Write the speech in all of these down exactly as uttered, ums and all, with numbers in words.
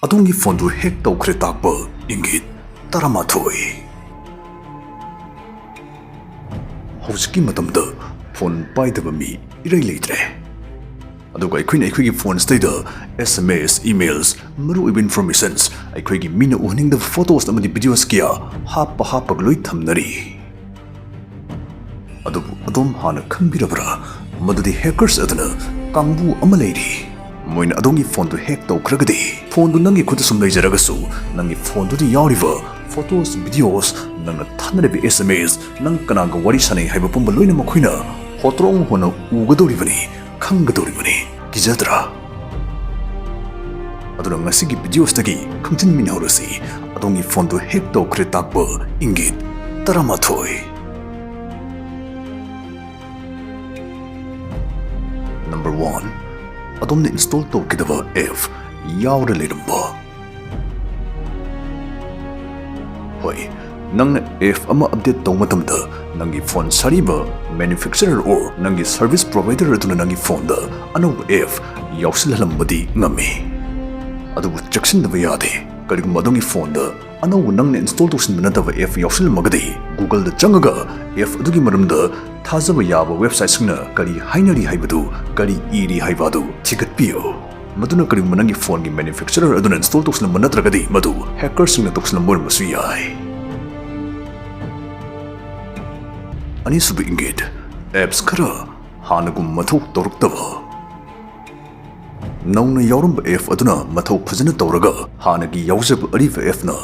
ꯑꯗꯣꯝꯒꯤ ꯐꯣꯟꯗꯨ ꯍꯦꯛ ꯇꯧꯈ꯭ꯔꯦ ꯇꯥꯛꯄ ꯏꯪꯒꯤꯠ ꯇꯔꯥꯃꯥꯊꯣꯏ꯫ ꯍꯧꯖꯤꯛꯀꯤ ꯃꯇꯝꯗ ꯐꯣꯟ ꯄꯥꯏꯗꯕ ꯃꯤ ꯏꯔꯩ ꯂꯩꯇ꯭ꯔꯦ꯫ ꯑꯗꯨꯒ ꯑꯩꯈꯣꯏꯅ ꯑꯩꯈꯣꯏꯒꯤ ꯐꯣꯟꯁꯤꯗꯩꯗ S M S, emails, ꯃꯔꯨꯑꯣꯏꯕ informations, ꯑꯩꯈꯣꯏꯒꯤ ꯃꯤꯅ ꯎꯍꯟꯅꯤꯡꯗꯕ photos ꯑꯃꯗꯤ videos ꯀꯌꯥ ꯍꯥꯞꯄ ꯍꯥꯞꯄꯒ ꯂꯣꯏ ꯊꯝꯅꯔꯤ꯫ ꯑꯗꯨꯕꯨ ꯑꯗꯣꯝ ꯍꯥꯟꯅ ꯈꯪꯕꯤꯔꯕ꯭ꯔꯥ ꯃꯗꯨꯗꯤ hackers ꯑꯗꯨꯅ ꯀꯥꯡꯕꯨ ꯑꯃ ꯂꯩꯔꯤ꯫ ꯃꯣꯏꯅ ꯑꯗꯣꯝꯒꯤ ꯐꯣꯟꯗꯨ hack ꯇꯧꯈ꯭ꯔꯒꯗꯤ, ꯐꯣꯟꯗꯨ ꯅꯪꯒꯤ ꯈꯨꯠꯇ ꯁꯨꯝ ꯂꯩꯖꯔꯒꯁꯨ, ꯅꯪꯒꯤ ꯐꯣꯟꯗꯨꯗ ꯌꯥꯎꯔꯤꯕ photos, videos, ꯅꯪꯅ ꯊꯥꯅꯔꯤꯕ S M S, ꯅꯪ ꯀꯅꯥꯒ ꯋꯥꯔꯤ ꯁꯥꯟꯅꯩ ꯍꯥꯏꯕ ꯄꯨꯝꯕ ꯂꯣꯏꯅ ꯃꯈꯣꯏꯅ ꯍꯣꯇ꯭ꯔꯣꯡ ꯍꯣꯟꯅ ꯎꯒꯗꯧꯔꯤꯕꯅꯤ, ꯈꯪꯒꯗꯧꯔꯤꯕꯅꯤ꯫ ꯀꯤꯖꯗ꯭ꯔꯥ? ꯑꯗꯨꯅ ꯉꯁꯤꯒꯤ videosꯇꯒꯤ ꯈꯪꯖꯤꯟꯃꯤꯟꯅꯍꯧꯔꯁꯤ, ꯑꯗꯣꯝꯒꯤ ꯐꯣꯟꯗꯨ hack ꯇꯧꯈ꯭ꯔꯦ ꯇꯥꯛꯄ ꯏꯪꯒꯤꯠ ꯇꯔꯥꯃꯥꯊꯣꯏ꯫ Number one, ꯑꯗꯣꯝꯅ install ꯇꯧꯈꯤꯗꯕ app ꯌꯥꯎꯔ ꯂꯩꯔꯝꯕ꯫ ꯍꯣꯏ, ꯅꯪꯅ app ꯑꯃ update ꯇꯧꯕ ꯃꯇꯝꯗ, ꯅꯪꯒꯤ ꯐꯣꯟ ꯁꯥꯔꯤꯕ manufacturer or ꯅꯪꯒꯤ service provider ꯑꯗꯨꯅ ꯅꯪꯒꯤ ꯐꯣꯟꯗ ꯑꯅꯧꯕ app ꯌꯥꯎꯁꯤꯜꯍꯜꯂꯝꯕꯗꯤ ꯉꯝꯃꯤ꯫ ꯑꯗꯨꯕꯨ ꯆꯦꯛꯁꯤꯟꯗꯕ ꯌꯥꯗꯦ꯫ ꯀꯔꯤꯒꯨꯝꯕ ꯑꯗꯣꯝꯒꯤ ꯐꯣꯟꯗ ꯑꯅꯧꯕ ꯅꯪꯅ install ꯇꯧꯁꯤꯟꯕ ꯅꯠꯇꯕ app ꯌꯥꯎꯁꯤꯜꯂꯝꯃꯒꯗꯤ, Googleꯗ ꯆꯪꯉꯒ app ꯑꯗꯨꯒꯤ ꯃꯔꯝꯗ ꯊꯥꯖꯕ ꯌꯥꯕ websiteꯁꯤꯡꯅ ꯀꯔꯤ ꯍꯥꯏꯅꯔꯤ ꯍꯥꯏꯕꯗꯨ, ꯀꯔꯤ ꯏꯔꯤ ꯍꯥꯏꯕ ꯑꯗꯨ ꯊꯤꯒꯠꯄꯤꯌꯨ꯫ ꯃꯗꯨꯅ ꯀꯔꯤꯒꯨꯝꯕ ꯅꯪꯒꯤ ꯐꯣꯟꯒꯤ manufacturer ꯑꯗꯨꯅ install ꯇꯧꯁꯤꯜꯂꯝꯕ ꯅꯠꯇ꯭ꯔꯒꯗꯤ, ꯃꯗꯨ hackerꯁꯤꯡꯅ ꯇꯧꯁꯤꯜꯂꯝꯕ ꯑꯣꯏꯔꯝꯕꯁꯨ ꯌꯥꯏ꯫ ꯑꯅꯤꯁꯨꯕ ꯏꯪꯒꯤꯠ, apps ꯈꯔ ꯍꯥꯟꯅꯒꯨꯝ ꯃꯊꯧ ꯇꯧꯔꯛꯇꯕ꯫ ꯅꯧꯅ ꯌꯥꯎꯔꯝꯕ app ꯑꯗꯨꯅ ꯃꯊꯧ ꯐꯖꯅ ꯇꯧꯔꯒ, ꯍꯥꯟꯅꯒꯤ ꯌꯥꯎꯖꯕ ꯑꯔꯤꯕ appꯅ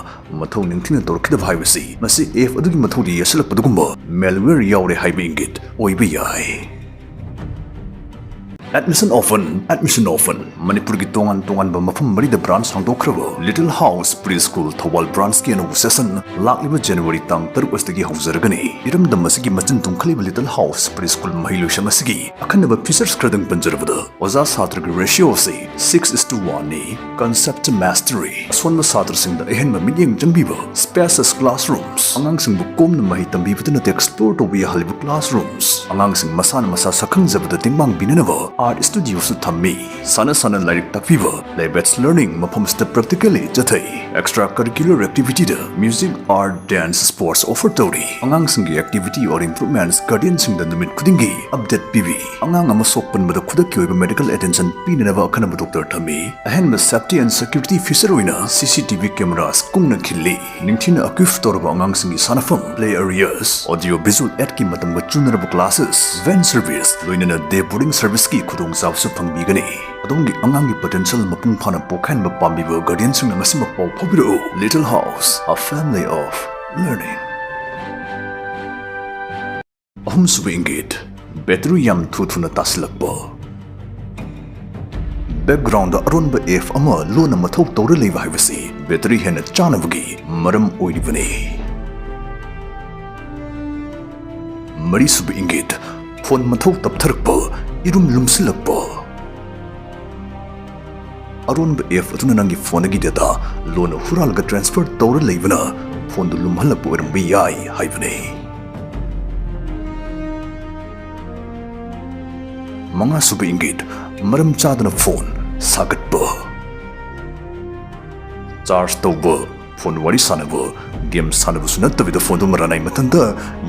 ꯃꯊꯧ ꯅꯤꯡꯊꯤꯅ ꯇꯧꯔꯛꯈꯤꯗꯕ ꯍꯥꯏꯕꯁꯤ, ꯃꯁꯤ app ꯑꯗꯨꯒꯤ ꯃꯊꯧꯗ ꯌꯦꯠꯁꯤꯜꯂꯛꯄꯗꯨꯒꯨꯝꯕ malware ꯌꯥꯎꯔꯦ ꯍꯥꯏꯕ ꯏꯪꯒꯤꯠ ꯑꯣꯏꯕ ꯌꯥꯏ꯫ Admission open, admission open꯫ ꯃꯅꯤꯄꯨꯔꯒꯤ ꯇꯣꯉꯥꯟ ꯇꯣꯉꯥꯟꯕ ꯃꯐꯝ ꯃꯔꯤꯗ branch ꯍꯥꯡꯗꯣꯛꯈ꯭ꯔꯕ Little House Preschool Thoubal branchꯀꯤ ꯑꯅꯧꯕ session ꯂꯥꯛꯂꯤꯕ January ꯇꯥꯡ ꯇꯔꯨꯛ ꯑꯁꯤꯗꯒꯤ ꯍꯧꯖꯔꯒꯅꯤ꯫ ꯏꯔꯝꯗꯝ ꯑꯁꯤꯒꯤ ꯃꯆꯤꯟ ꯇꯨꯝꯈꯠꯂꯤꯕ Little House Preschool ꯃꯍꯩꯂꯣꯏꯁꯪ ꯑꯁꯤꯒꯤ ꯑꯈꯟꯅꯕ features ꯈꯔꯗꯪ ꯄꯟꯖꯔꯕꯗ, ꯑꯣꯖꯥ ꯁꯥꯇ꯭ꯔꯒꯤ ratio ꯑꯁꯤ six is to one ꯅꯤ꯫ Concept mastery, ꯑꯁꯣꯟꯕ ꯁꯥꯇ꯭ꯔꯁꯤꯡꯗ ꯑꯍꯦꯟꯕ ꯃꯤꯠꯌꯦꯡ ꯆꯪꯕꯤꯕ, spacious classrooms, ꯑꯉꯥꯡꯁꯤꯡꯕꯨ ꯀꯣꯝꯅ ꯃꯍꯩ ꯇꯝꯕꯤꯕꯇ ꯅꯠꯇꯦ, explore ꯇꯧꯕ ꯌꯥꯍꯜꯂꯤꯕ classrooms, ꯑꯉꯥꯡꯁꯤꯡ ꯃꯁꯥꯅ ꯃꯁꯥ ꯁꯛꯈꯪꯖꯕꯗ ꯇꯦꯡꯕꯥꯡ ꯄꯤꯅꯅꯕ Art Studioꯁꯨ ꯊꯝꯃꯤ꯫ ꯁꯥꯟꯅ ꯁꯥꯟꯅ ꯂꯥꯏꯔꯤꯛ ꯇꯥꯛꯄꯤꯕ, Lab-based Learning, ꯃꯐꯝꯁꯤꯗ practically ꯆꯠꯊꯩ꯫ Extra curricular activityꯗ music, art, dance, sports offer ꯇꯧꯔꯤ꯫ ꯑꯉꯥꯡꯁꯤꯡꯒꯤ activity or improvements guardianꯁꯤꯡꯗ ꯅꯨꯃꯤꯠ ꯈꯨꯗꯤꯡꯒꯤ update ꯄꯤꯕꯤ꯫ ꯑꯉꯥꯡ ꯑꯃ ꯁꯣꯛ ꯄꯟꯕꯗ ꯈꯨꯗꯛꯀꯤ ꯑꯣꯏꯕ medical attention ꯄꯤꯅꯅꯕ ꯑꯈꯟꯅꯕ doctor ꯊꯝꯃꯤ꯫ ꯑꯍꯦꯟꯕ safety and security feature ꯑꯣꯏꯅ C C T V cameras ꯀꯨꯡꯅ ꯈꯤꯜꯂꯤ꯫ ꯅꯤꯡꯊꯤꯅ equip ꯇꯧꯔꯕ ꯑꯉꯥꯡꯁꯤꯡꯒꯤ ꯁꯥꯟꯅꯐꯝ, play areas, audio visual aidꯀꯤ ꯃꯇꯝꯒ ꯆꯨꯅꯔꯕ classes, van service, ꯂꯣꯏꯅꯅ day boarding serviceꯀꯤ ꯈꯨꯗꯣꯡꯆꯥꯕꯁꯨ ꯐꯪꯕꯤꯒꯅꯤ꯫ ꯑꯗꯣꯝꯒꯤ ꯑꯉꯥꯡꯒꯤ potential ꯃꯄꯨꯡ ꯐꯥꯅ ꯄꯣꯛꯍꯟꯕ ꯄꯥꯝꯕꯤꯕ guardianꯁꯤꯡꯅ ꯉꯁꯤꯃꯛ ꯄꯥꯎ ꯐꯥꯎꯕꯤꯔꯛꯎ꯫ Little House, a family of learning. ꯑꯍꯨꯝꯁꯨꯕ ꯏꯪꯒꯤꯠ, battery ꯌꯥꯝ ꯊꯨ ꯊꯨꯅ ꯇꯥꯁꯤꯜꯂꯛꯄ꯫ Backgroundꯗ ꯑꯔꯣꯟꯕ app ꯑꯃ ꯂꯣꯟꯅ ꯃꯊꯧ ꯇꯧꯔ ꯂꯩꯕ ꯍꯥꯏꯕꯁꯤ battery ꯍꯦꯟꯅ ꯆꯥꯅꯕꯒꯤ ꯃꯔꯝ ꯑꯣꯏꯔꯤꯕꯅꯤ꯫ ꯃꯔꯤꯁꯨꯕ ꯏꯪꯒꯤꯠ, phone ꯃꯊꯧ ꯇꯞꯊꯔꯛꯄ, ꯏꯔꯨꯝ ꯂꯨꯝꯁꯤꯜꯂꯛꯄ꯫ ꯑꯔꯣꯟꯕ app ꯑꯗꯨꯅ ꯅꯪꯒꯤ phoneꯗꯒꯤ data ꯂꯣꯟꯅ ꯍꯨꯔꯥꯜꯂꯒ transfer ꯇꯧꯔ ꯂꯩꯕꯅ phoneꯗꯨ ꯂꯨꯝꯍꯜꯂꯛꯄ ꯑꯣꯏꯔꯝꯕ ꯌꯥꯏ ꯍꯥꯏꯕꯅꯤ꯫ ꯃꯉꯥꯁꯨꯕ ꯏꯪꯒꯤꯠ, ꯃꯔꯝ ꯆꯥꯗꯅ phone ꯁꯥꯒꯠꯄ꯫ Charge ꯇꯧꯕ, phone ꯋꯥꯔꯤ ꯁꯥꯟꯅꯕ, game ꯁꯥꯟꯅꯕꯁꯨ ꯅꯠꯇꯕꯤꯗ phoneꯗꯨ ꯃꯔꯥꯅꯥꯏ ꯃꯊꯟꯇ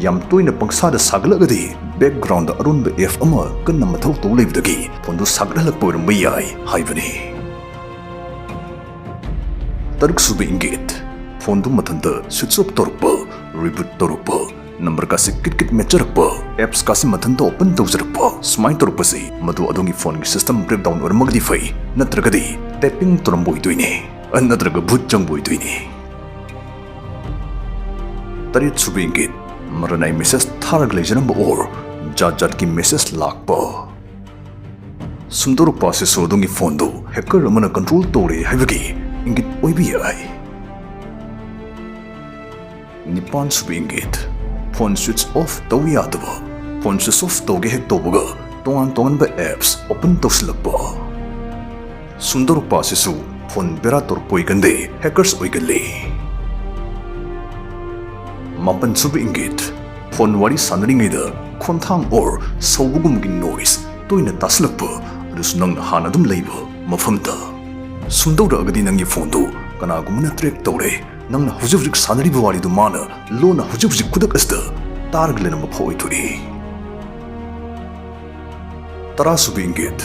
ꯌꯥꯝ ꯇꯣꯏꯅ ꯄꯪꯁꯥꯗ ꯁꯥꯒꯠꯂꯒꯗꯤ backgroundꯗ ꯑꯔꯣꯟꯕ app ꯑꯃ ꯀꯟꯅ ꯃꯊꯧ ꯇꯧ ꯂꯩꯕꯗꯒꯤ phoneꯗꯨ ꯁꯥꯒꯠꯍꯜꯂꯛꯄ ꯑꯣꯏꯔꯝꯕ ꯌꯥꯏ ꯍꯥꯏꯕꯅꯤ꯫ ꯇꯔꯨꯛꯁꯨꯕ ꯏꯪꯒꯤꯠ, phoneꯗꯨ ꯃꯊꯟꯇ switch off ꯇꯧꯔꯛꯄ, reboot ꯇꯧꯔꯛꯄ, numberꯀꯥꯁꯤ ꯀꯤꯠ ꯀꯤꯠ ꯃꯦꯠꯆꯔꯛꯄ, appsꯀꯥꯁꯤ ꯃꯊꯟꯇ open ꯇꯧꯖꯔꯛꯄ, ꯁꯨꯃꯥꯏꯅ ꯇꯧꯔꯛꯄꯁꯤ ꯃꯗꯨ ꯑꯗꯣꯝꯒꯤ phoneꯒꯤ system breakdown ꯑꯣꯏꯔꯝꯃꯒꯗꯤ ꯐꯩ, ꯅꯠꯇ꯭ꯔꯒꯗꯤ tapping ꯇꯧꯔꯝꯕ ꯑꯣꯏꯗꯣꯏꯅꯤ, ꯅꯠꯇ꯭ꯔꯒ ꯚꯨꯠ ꯆꯪꯕ ꯑꯣꯏꯗꯣꯏꯅꯤ꯫ ꯇꯔꯦꯠꯁꯨꯕ ꯏꯪꯒꯤꯠ, ꯃꯔꯥꯅꯥꯏ message ꯊꯥꯔꯒ ꯂꯩꯖꯔꯝꯕ or ꯖꯥꯠ ꯖꯥꯠꯀꯤ message ꯂꯥꯛꯄ꯫ ꯁꯨꯝꯗꯧꯔꯛꯄ ꯑꯁꯤꯁꯨ ꯑꯗꯣꯝꯒꯤ phoneꯗꯨ hacker ꯑꯃꯅ control ꯇꯧꯔꯦ ꯍꯥꯏꯕꯒꯤ ꯏꯪꯒꯤꯠ ꯑꯣꯏꯕ ꯌꯥꯏ꯫ ꯅꯤꯄꯥꯟꯁꯨꯕ ꯏꯪꯒꯤꯠ, phone switch off ꯇꯧ ꯌꯥꯗꯕ꯫ Phone switch off ꯇꯧꯒꯦ ꯍꯦꯛ ꯇꯧꯕꯒ ꯇꯣꯉꯥꯟ ꯇꯣꯉꯥꯟꯕ apps open ꯇꯧꯁꯤꯜꯂꯛꯄ꯫ ꯁꯨꯝꯗꯧꯔꯛꯄ ꯑꯁꯤꯁꯨ phone ꯕꯦꯔꯥ ꯇꯧꯔꯛꯄ ꯑꯣꯏꯒꯟꯗꯦ, hackers ꯑꯣꯏꯒꯜꯂꯤ꯫ ꯃꯥꯄꯟꯁꯨꯕ ꯏꯪꯒꯤꯠ, phone ꯋꯥꯔꯤ ꯁꯥꯟꯅꯔꯤꯉꯩꯗ ꯈꯣꯟꯊꯥꯡ or ꯁꯧꯕꯒꯨꯝꯒꯤ noise ꯇꯣꯏꯅ ꯇꯥꯁꯤꯜꯂꯛꯄ, ꯑꯗꯨꯁꯨ ꯅꯪꯅ ꯍꯥꯟꯅ ꯑꯗꯨꯝ ꯂꯩꯕ ꯃꯐꯝꯗ꯫ ꯁꯨꯝ ꯇꯧꯔꯛꯑꯒꯗꯤ ꯅꯪꯒꯤ ꯐꯣꯟꯗꯨ ꯀꯅꯥꯒꯨꯝꯕꯅ track ꯇꯧꯔꯦ, ꯅꯪꯅ ꯍꯧꯖꯤꯛ ꯍꯧꯖꯤꯛ ꯁꯥꯟꯅꯔꯤꯕ ꯋꯥꯔꯤꯗꯨ ꯃꯥꯅ ꯂꯣꯟꯅ ꯍꯧꯖꯤꯛ ꯍꯧꯖꯤꯛ ꯈꯨꯗꯛ ꯑꯁꯤꯗ ꯇꯥꯔꯒ ꯂꯩꯔꯝꯕ ꯐꯥꯎ ꯑꯣꯏꯊꯣꯛꯏ꯫ ꯇꯔꯥꯁꯨꯕ ꯏꯪꯒꯤꯠ,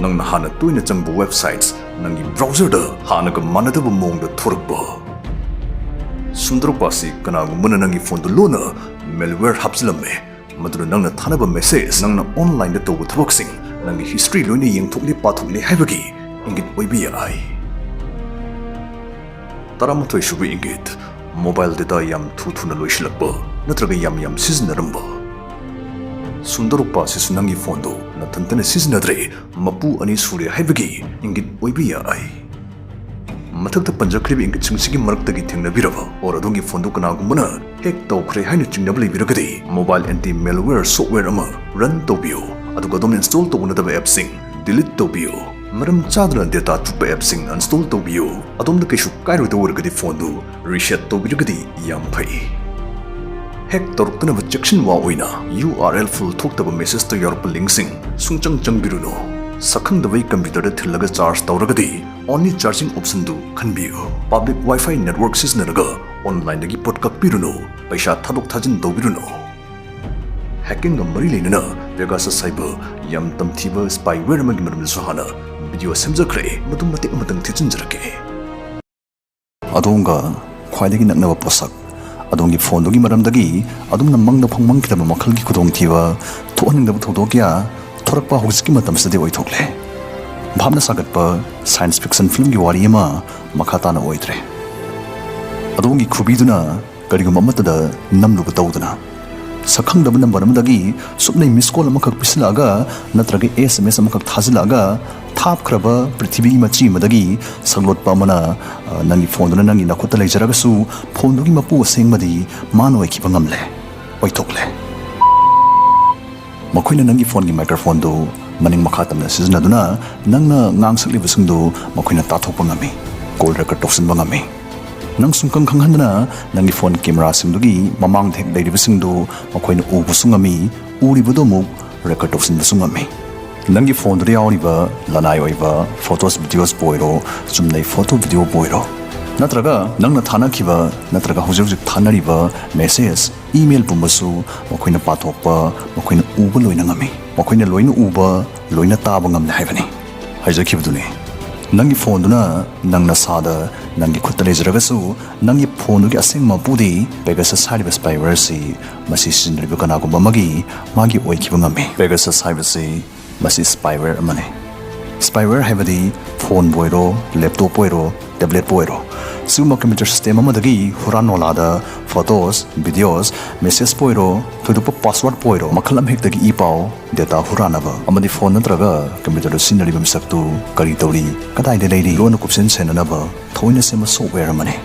ꯅꯪꯅ ꯍꯥꯟꯅ ꯇꯣꯏꯅ ꯆꯪꯕ websites ꯅꯪꯒꯤ browserꯗ ꯍꯥꯟꯅꯒ ꯃꯥꯟꯅꯗꯕ ꯃꯑꯣꯡꯗ ꯊꯣꯔꯛꯄ꯫ ꯁꯨꯝ ꯇꯧꯔꯛꯄ ꯑꯁꯤ ꯀꯅꯥꯒꯨꯝꯕꯅ ꯅꯪꯒꯤ ꯐꯣꯟꯗꯨ ꯂꯣꯟꯅ malware ꯍꯥꯞꯆꯤꯜꯂꯝꯃꯦ, ꯃꯗꯨꯅ ꯅꯪꯅ ꯊꯥꯅꯕ message, ꯅꯪꯅ onlineꯗ ꯇꯧꯕ ꯊꯕꯛꯁꯤꯡ, ꯅꯪꯒꯤ history ꯂꯣꯏꯅ ꯌꯦꯡꯊꯣꯛꯂꯦ ꯄꯥꯊꯣꯛꯂꯦ ꯍꯥꯏꯕꯒꯤ ꯏꯪꯒꯤꯠ ꯑꯣꯏꯕ ꯌꯥꯏ꯫ ꯇꯔꯥꯃꯥꯊꯣꯏꯁꯨꯕ ꯏꯪꯒꯤꯠ, mobile data ꯌꯥꯝ ꯊꯨ ꯊꯨꯅ ꯂꯣꯏꯁꯤꯜꯂꯛꯄ ꯅꯠꯇ꯭ꯔꯒ ꯌꯥꯝ ꯌꯥꯝ ꯁꯤꯖꯤꯟꯅꯔꯝꯕ꯫ ꯁꯨꯝ ꯇꯧꯔꯛꯄ ꯑꯁꯤꯁꯨ ꯅꯪꯒꯤ ꯐꯣꯟꯗꯨ ꯅꯊꯟꯇꯅ ꯁꯤꯖꯤꯟꯅꯗ꯭ꯔꯦ, ꯃꯄꯨ ꯑꯅꯤ ꯁꯨꯔꯦ ꯍꯥꯏꯕꯒꯤ ꯏꯪꯒꯤꯠ ꯑꯣꯏꯕ ꯌꯥꯏ꯫ ꯃꯊꯛꯇ ꯄꯟꯖꯈ꯭ꯔꯤꯕ ꯏꯪꯒꯤꯠꯁꯤꯡꯁꯤꯒꯤ ꯃꯔꯛꯇꯒꯤ ꯊꯦꯡꯅꯕꯤꯔꯕ or ꯑꯗꯣꯝꯒꯤ ꯐꯣꯟꯗꯨ ꯀꯅꯥꯒꯨꯝꯕꯅ hack ꯇꯧꯈ꯭ꯔꯦ ꯍꯥꯏꯅ ꯆꯤꯡꯅꯕ ꯂꯩꯕꯤꯔꯒꯗꯤ, mobile anti malware software ꯑꯃ run ꯇꯧꯕꯤꯌꯨ, ꯑꯗꯨꯒ ꯑꯗꯣꯝꯅ install ꯇꯧꯕ ꯅꯠꯇꯕ appꯁꯤꯡ delete ꯇꯧꯕꯤꯌꯨ꯫ ꯃꯔꯝ ꯆꯥꯗꯅ data ꯆꯨꯞꯄ appꯁꯤꯡ uninstall ꯇꯧꯕꯤꯌꯨ꯫ ꯑꯗꯣꯝꯗ ꯀꯩꯁꯨ ꯀꯥꯏꯔꯣꯏꯗꯧ ꯑꯣꯏꯔꯒꯗꯤ ꯐꯣꯟꯗꯨ reset ꯇꯧꯕꯤꯔꯒꯗꯤ ꯌꯥꯝ ꯐꯩ꯫ Hack ꯇꯧꯔꯛꯇꯅꯕ ꯆꯦꯛꯁꯤꯟꯋꯥ ꯑꯣꯏꯅ URL full ꯊꯣꯛꯇꯕ messageꯇ ꯌꯥꯎꯔꯛꯄ linkꯁꯤꯡ ꯁꯨꯡꯆꯪ ꯆꯪꯕꯤꯔꯨꯅꯨ꯫ ꯁꯛꯈꯪꯗꯕꯒꯤ computerꯗ ꯊꯤꯜꯂꯒ charge ꯇꯧꯔꯒꯗꯤ only charging optionꯗꯨ ꯈꯟꯕꯤꯌꯨ꯫ Public Wi-Fi network ꯁꯤꯖꯤꯟꯅꯔꯒ onlineꯗꯒꯤ ꯄꯣꯠ ꯀꯛꯄꯤꯔꯨꯅꯨ, ꯄꯩꯁꯥ ꯊꯥꯗꯣꯛ ꯊꯥꯖꯤꯟ ꯇꯧꯕꯤꯔꯨꯅꯨ꯫ Hackingꯒ ꯃꯔꯤ ꯂꯩꯅꯅ Pegasus ꯍꯥꯏꯕ ꯌꯥꯝ ꯇꯝꯊꯤꯕ spyware ꯑꯃꯒꯤ ꯃꯔꯝꯗꯁꯨ ꯍꯥꯟꯅ video ꯁꯦꯝꯖꯈ꯭ꯔꯦ, ꯃꯗꯨ ꯃꯇꯦꯛ ꯑꯃꯇꯪ ꯊꯤꯠꯆꯤꯟꯖꯔꯛꯀꯦ꯫ ꯑꯗꯣꯝꯒ ꯈ꯭ꯋꯥꯏꯗꯒꯤ ꯅꯛꯅꯕ ꯄꯣꯠꯁꯛ, ꯑꯗꯣꯝꯒꯤ ꯐꯣꯟꯗꯨꯒꯤ ꯃꯔꯝꯗꯒꯤ ꯑꯗꯣꯝꯅ ꯃꯪꯗ ꯐꯥꯎ ꯃꯪꯈꯤꯗꯕ ꯃꯈꯜꯒꯤ ꯈꯨꯗꯣꯡꯊꯤꯕ, ꯊꯣꯛꯍꯟꯅꯤꯡꯗꯕ ꯊꯧꯗꯣꯛ ꯀꯌꯥ ꯊꯣꯔꯛꯄ ꯍꯧꯖꯤꯛꯀꯤ ꯃꯇꯝꯁꯤꯗꯗꯤ ꯑꯣꯏꯊꯣꯛꯂꯦ꯫ ꯚꯥꯞꯅ ꯁꯥꯒꯠꯄ science fiction filmꯒꯤ ꯋꯥꯔꯤ ꯑꯃ ꯃꯈꯥ ꯇꯥꯅ ꯑꯣꯏꯗ꯭ꯔꯦ꯫ ꯑꯗꯣꯝꯒꯤ ꯈꯨꯕꯤꯗꯨꯅ ꯀꯔꯤꯒꯨꯝꯕ ꯑꯃꯠꯇꯗ ꯅꯝꯂꯨꯕ ꯇꯧꯗꯅ, ꯁꯛꯈꯪꯗꯕ number ꯑꯃꯗꯒꯤ ꯁꯨꯞꯅꯩ miss call ꯑꯃꯈꯛ ꯄꯤꯁꯤꯜꯂꯛꯑꯒ ꯅꯠꯇ꯭ꯔꯒ S M S ꯑꯃꯈꯛ ꯊꯥꯖꯤꯜꯂꯛꯑꯒ ꯊꯥꯞꯈ꯭ꯔꯕ ꯄ꯭ꯔꯤꯊꯤꯕꯤꯒꯤ ꯃꯆꯤ ꯑꯃꯗꯒꯤ ꯁꯛꯂꯣꯠꯄ ꯑꯃꯅ, ꯑ, ꯅꯪꯒꯤ ꯐꯣꯟꯗꯨꯅ ꯅꯪꯒꯤ ꯅꯈꯨꯠꯇ ꯂꯩꯖꯔꯒꯁꯨ, ꯐꯣꯟꯗꯨꯒꯤ ꯃꯄꯨ ꯑꯁꯦꯡꯕꯗꯤ ꯃꯥꯅ ꯑꯣꯏꯈꯤꯕ ꯉꯝꯂꯦ, ꯑꯣꯏꯊꯣꯛꯂꯦ꯫ ꯃꯈꯣꯏꯅ ꯅꯪꯒꯤ ꯐꯣꯟꯒꯤ microphoneꯗꯨ ꯃꯅꯤꯡ ꯃꯈꯥ ꯇꯝꯅ ꯁꯤꯖꯤꯟꯅꯗꯨꯅ ꯅꯪꯅ ꯉꯥꯡꯁꯛꯂꯤꯕꯁꯤꯡꯗꯨ ꯃꯈꯣꯏꯅ ꯇꯥꯊꯣꯛꯄ ꯉꯝꯃꯤ, call record ꯇꯧꯁꯤꯟꯕ ꯉꯝꯃꯤ꯫ ꯅꯪ ꯁꯨꯡꯈꯪ ꯈꯪꯍꯟꯗꯅ ꯅꯪꯒꯤ ꯐꯣꯟ cameraꯁꯤꯡꯗꯨꯒꯤ ꯃꯃꯥꯡꯗ ꯍꯦꯛ ꯂꯩꯔꯤꯕꯁꯤꯡꯗꯨ ꯃꯈꯣꯏꯅ ꯎꯕꯁꯨ ꯉꯝꯃꯤ, ꯎꯔꯤꯕꯗꯨ ꯑꯃꯨꯛ record ꯇꯧꯁꯤꯟꯕꯁꯨ ꯉꯝꯃꯤ꯫ ꯅꯪꯒꯤ ꯐꯣꯟꯗꯨꯗ ꯌꯥꯎꯔꯤꯕ ꯂꯅꯥꯏ ꯑꯣꯏꯕ ꯐꯣꯇꯣꯁ, ꯚꯤꯗꯤꯑꯣꯁꯄꯨ ꯑꯣꯏꯔꯣ, ꯆꯨꯝꯅꯩ ꯐꯣꯇꯣ ꯚꯤꯗꯤꯑꯣꯕꯨ ꯑꯣꯏꯔꯣ, ꯅꯠꯇ꯭ꯔꯒ ꯅꯪꯅ ꯊꯥꯅꯈꯤꯕ ꯅꯠꯇ꯭ꯔꯒ ꯍꯧꯖꯤꯛ ꯍꯧꯖꯤꯛ ꯊꯥꯅꯔꯤꯕ ꯃꯦꯁꯦꯖ, ꯏꯃꯦꯜ ꯄꯨꯝꯕꯁꯨ ꯃꯈꯣꯏꯅ ꯄꯥꯊꯣꯛꯄ, ꯃꯈꯣꯏꯅ ꯎꯕ ꯂꯣꯏꯅ ꯉꯝꯃꯤ꯫ ꯃꯈꯣꯏꯅ ꯂꯣꯏꯅ ꯎꯕ, ꯂꯣꯏꯅ ꯇꯥꯕ ꯉꯝꯂꯦ ꯍꯥꯏꯕꯅꯤ꯫ ꯍꯥꯏꯖꯈꯤꯕꯗꯨꯅꯤ꯫ ꯅꯪꯒꯤ ꯐꯣꯟꯗꯨꯅ ꯅꯪ ꯅꯁꯥꯗ, ꯅꯪꯒꯤ ꯈꯨꯠꯇ ꯂꯩꯖꯔꯒꯁꯨ, ꯅꯪꯒꯤ ꯐꯣꯟꯗꯨꯒꯤ ꯑꯁꯦꯡꯕ ꯃꯄꯨꯗꯤ ꯄꯦꯒꯥꯁꯁ ꯍꯥꯏꯔꯤꯕ ꯁ꯭ꯄꯥꯏꯋꯦꯌꯔꯁꯤ ꯃꯁꯤ ꯁꯤꯖꯤꯟꯅꯔꯤꯕ ꯀꯅꯥꯒꯨꯝꯕ ꯑꯃꯒꯤ, ꯃꯥꯒꯤ ꯑꯣꯏꯈꯤꯕ ꯉꯝꯃꯤ꯫ ꯄꯦꯒꯥꯁꯁ ꯍꯥꯏꯕꯁꯤ ꯃꯁꯤ ꯁ꯭ꯄꯥꯏꯋꯦꯌꯔ ꯑꯃꯅꯤ꯫ ꯁ꯭ꯄꯥꯏꯋꯦꯌꯔ ꯍꯥꯏꯕꯗꯤ ꯐꯣꯟꯕꯨ ꯑꯣꯏꯔꯣ, ꯂꯦꯞꯇꯣꯞꯄꯨ ꯑꯣꯏꯔꯣ, ꯇꯦꯕ꯭ꯂꯦꯠꯄꯨ ꯑꯣꯏꯔꯣ, ꯁꯤꯒꯨꯝꯕ ꯀꯝꯄ꯭ꯌꯨꯇꯔ ꯁꯤꯁꯇꯦꯝ ꯑꯃꯗꯒꯤ ꯍꯨꯔꯥꯟ ꯅꯣꯂꯥꯗ ꯐꯣꯇꯣꯁ, ꯚꯤꯗꯤꯑꯣꯁ, ꯃꯦꯁꯦꯖꯄꯨ ꯑꯣꯏꯔꯣ, ꯊꯣꯏꯗꯣꯛꯄ ꯄꯥꯁꯋꯥꯔꯗꯄꯨ ꯑꯣꯏꯔꯣ, ꯃꯈꯜ ꯑꯃ ꯍꯦꯛꯇꯒꯤ ꯏ ꯄꯥꯎ, ꯗꯦꯇꯥ ꯍꯨꯔꯥꯟꯅꯕ ꯑꯃꯗꯤ ꯐꯣꯟ ꯅꯠꯇ꯭ꯔꯒ ꯀꯝꯄ꯭ꯌꯨꯇꯔꯗ ꯁꯤꯖꯤꯟꯅꯔꯤꯕ ꯃꯤꯁꯛꯇꯨ ꯀꯔꯤ ꯇꯧꯔꯤ, ꯀꯗꯥꯏꯗ ꯂꯩꯔꯤ, ꯂꯣꯟꯅ ꯀꯨꯞꯁꯦꯟ ꯁꯦꯟꯅꯅꯕ ꯊꯑꯣꯏꯅ ꯁꯦꯝꯕ ꯁꯣꯐꯋꯦꯌꯔ ꯑꯃꯅꯤ꯫